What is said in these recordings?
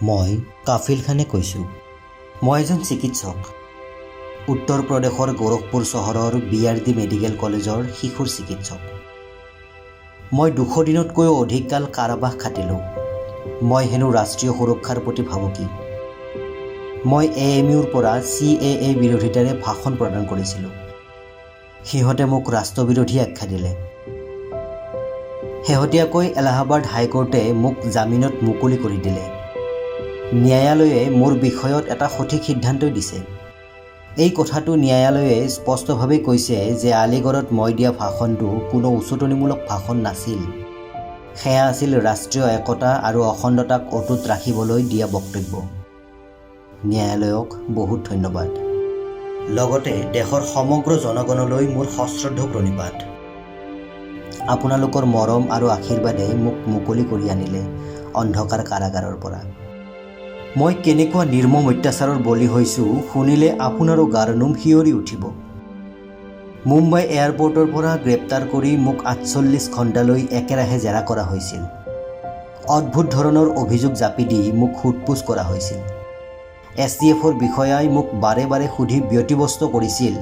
মই কাফিল খানে কৈছোঁ। মই এজন চিকিৎসক, উত্তৰ প্ৰদেশৰ গোৰখপুৰ চহৰৰ বি.আৰ.ডি. মেডিকেল কলেজৰ শিশুৰ চিকিৎসক। মই 200 দিনতকৈও অধিক কাল কাৰাবাস খাটিলোঁ। মই হেনো ৰাষ্ট্ৰীয় সুৰক্ষাৰ প্ৰতি ভাবুকি। মই এ.এম.ইউৰ পৰা চি.এ.এ. বিৰোধিতাৰে ভাষণ প্ৰদান কৰিছিলোঁ। সিহঁতে মোক ৰাষ্ট্ৰবিৰোধী আখ্যা দিলে। শেহতীয়াকৈ এলাহাবাদ হাইকোৰ্টে মোক জামিনত মুকলি কৰি দিলে। ন্যায়ালয়ে মোৰ বিষয়ত এটা সঠিক সিদ্ধান্তই দিছে। এই কথাটো ন্যায়ালয়ে স্পষ্টভাৱেই কৈছে যে আলিগড়ত মই দিয়া ভাষণটো কোনো উচটনিমূলক ভাষণ নাছিল। সেয়া আছিল ৰাষ্ট্ৰীয় একতা আৰু অখণ্ডতাক অটুট ৰাখিবলৈ দিয়া বক্তব্য। ন্যায়ালয়ক বহুত ধন্যবাদ। লগতে দেশৰ সমগ্ৰ জনগণলৈ মোৰ সশ্ৰদ্ধ প্ৰণিপাত। আপোনালোকৰ মৰম আৰু আশীৰ্বাদে মোক মুকলি কৰি আনিলে অন্ধকাৰ কাৰাগাৰৰ পৰা। মই কেনেকুৱা নিৰ্মম অত্যাচাৰৰ বলি হৈছোঁ, শুনিলে আপোনাৰো গাৰ নোম শিয়ৰি উঠিব। মুম্বাই এয়াৰপৰ্টৰ পৰা গ্ৰেপ্তাৰ কৰি মোক 48 ঘণ্টালৈ একেৰাহে জেৰা কৰা হৈছিল। অদ্ভুত ধৰণৰ অভিযোগ জাপি দি মোক সোধ-পোছ কৰা হৈছিল। এছ.টি.এফৰ বিষয়াই মোক বাৰে বাৰে সুধি ব্যতিব্যস্ত কৰিছিল,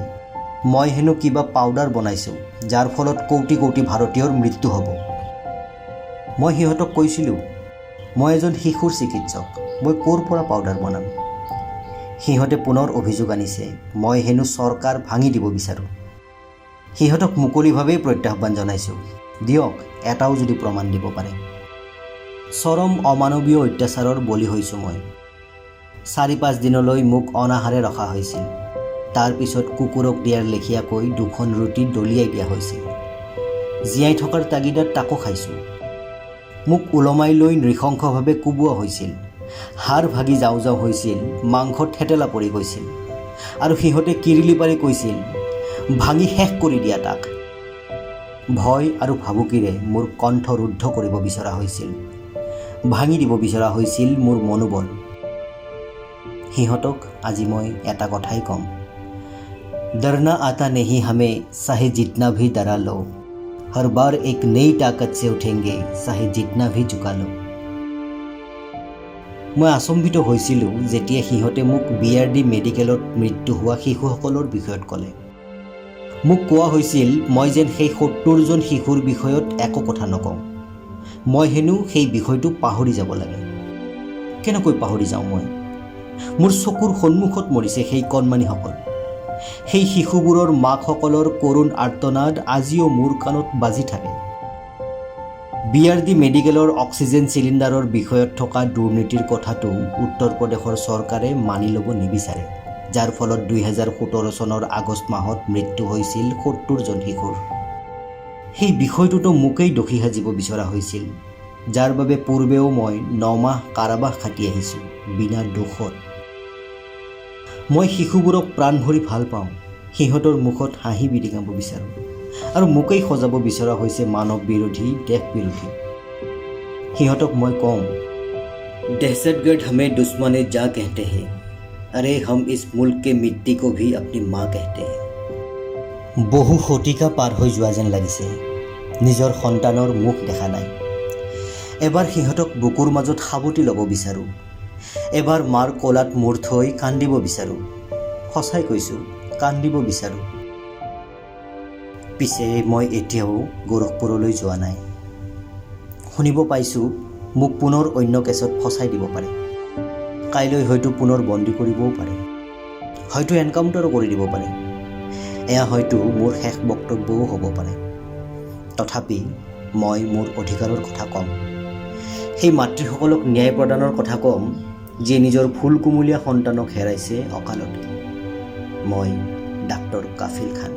মই হেনো কিবা পাউডাৰ বনাইছোঁ, যাৰ ফলত কৌটি কৌটি ভাৰতীয়ৰ মৃত্যু হ'ব। মই সিহঁতক কৈছিলোঁ, মই এজন শিশুৰ চিকিৎসক, মই ক'ৰ পৰা পাউডাৰ বনাম? সিহঁতে পুনৰ অভিযোগ আনিছে, মই হেনো চৰকাৰ ভাঙি দিব বিচাৰোঁ। সিহঁতক মুকলিভাৱেই প্ৰত্যাহ্বান জনাইছোঁ, দিয়ক এটাও যদি প্ৰমাণ দিব পাৰে। চৰম অমানৱীয় অত্যাচাৰৰ বলি হৈছোঁ মই। 4-5 দিনলৈ মোক অনাহাৰে ৰখা হৈছিল। তাৰ পিছত কুকুৰক দিয়াৰ লেখীয়াকৈ দুখন ৰুটি দলিয়াই দিয়া হৈছিল। জীয়াই থকাৰ তাগিদাত তাকো খাইছোঁ। মোক ওলমাই লৈ নৃশংসভাৱে কোবোৱা হৈছিল। হাড় ভাগি যাওঁ যাওঁ হৈছিল, মাংস থেতেলা পৰি গৈছিল আৰু সিহঁতে কিৰিলি পাৰি কৈছিল, "ভাঙি শেষ কৰি দিয়া তাক।" ভয় আৰু ভাবুকিৰে মোৰ কণ্ঠ ৰুদ্ধ কৰিব বিচৰা হৈছিল, ভাঙি দিব বিচৰা হৈছিল মোৰ মনোবল। সিহঁতক আজি মই এটা কথাই ক'ম, डरना आता नहीं हमें, चाहे जितना भी डरा लो। हर बार एक नई ताकत से उठेंगे, चाहे जितना भी झुका लो। মই আচম্বিত হৈছিলোঁ যেতিয়া সিহঁতে মোক বি.আৰ.ডি. মেডিকেলত মৃত্যু হোৱা শিশুসকলৰ বিষয়ত ক'লে। মোক কোৱা হৈছিল, মই যেন সেই 70জন শিশুৰ বিষয়ত একো কথা নকওঁ। মই হেনো সেই বিষয়টো পাহৰি যাব লাগে। কেনেকৈ পাহৰি যাওঁ মই? মোৰ চকুৰ সন্মুখত মৰিছে সেই কণমানিসকল। সেই শিশুবোৰৰ মাকসকলৰ কৰুণ আৰ্তনাদ আজিও মোৰ কাণত বাজি থাকে। বি.আৰ.ডি. মেডিকেলৰ অক্সিজেন চিলিণ্ডাৰৰ বিষয়ত থকা দুৰ্নীতিৰ কথাটো উত্তৰ প্ৰদেশৰ চৰকাৰে মানি ল'ব নিবিচাৰে, যাৰ ফলত 2017 চনৰ আগষ্ট মাহত মৃত্যু হৈছিল 70জন শিশুৰ। সেই বিষয়টোতো মোকেই দোষী সাজিব বিচৰা হৈছিল, যাৰ বাবে পূৰ্বেও মই 9 মাহ কাৰাবাস খাটি আহিছোঁ বিনা দোষত। মই শিশুবোৰক প্ৰাণ ভৰি ভাল পাওঁ, সিহঁতৰ মুখত হাঁহি বিৰিঙাব বিচাৰোঁ আৰু মোকেই সজাব বিচৰা হৈছে মানৱ বিৰোধী, দেশ বিৰোধী। সিহঁতক মই ক'ম, दहशतगर्द हमें दुश्मन जाँ कहते हैं, अरे हम इस मुल्क के मिट्टी को भी अपनी माँ कहते हैं। বহু শতিকা পাৰ হৈ যোৱা যেন লাগিছে, নিজৰ সন্তানৰ মুখ দেখা নাই। এবাৰ সিহঁতক বুকুৰ মাজত সাৱটি ল'ব বিচাৰোঁ, এবাৰ মাৰ কোলাত মূৰ থৈ কান্দিব বিচাৰোঁ। সঁচাই কৈছোঁ, কান্দিব বিচাৰোঁ। পিছে মই এতিয়াও গোৰখপুৰলৈ যোৱা নাই। শুনিব পাইছোঁ, মোক পুনৰ অন্য কেছত ফচাই দিব পাৰে। কাইলৈ হয়তো পুনৰ বন্দী কৰিবও পাৰে, হয়তো এনকাউণ্টাৰো কৰি দিব পাৰে। এয়া হয়তো মোৰ শেষ বক্তব্যও হ'ব পাৰে। তথাপি মই মোৰ অধিকাৰৰ কথা ক'ম, সেই মাতৃসকলক ন্যায় প্ৰদানৰ কথা ক'ম, যিয়ে নিজৰ ফুল কুমলীয়া সন্তানক হেৰাইছে অকালতে। মই ডাক্তৰ কাফিল খান।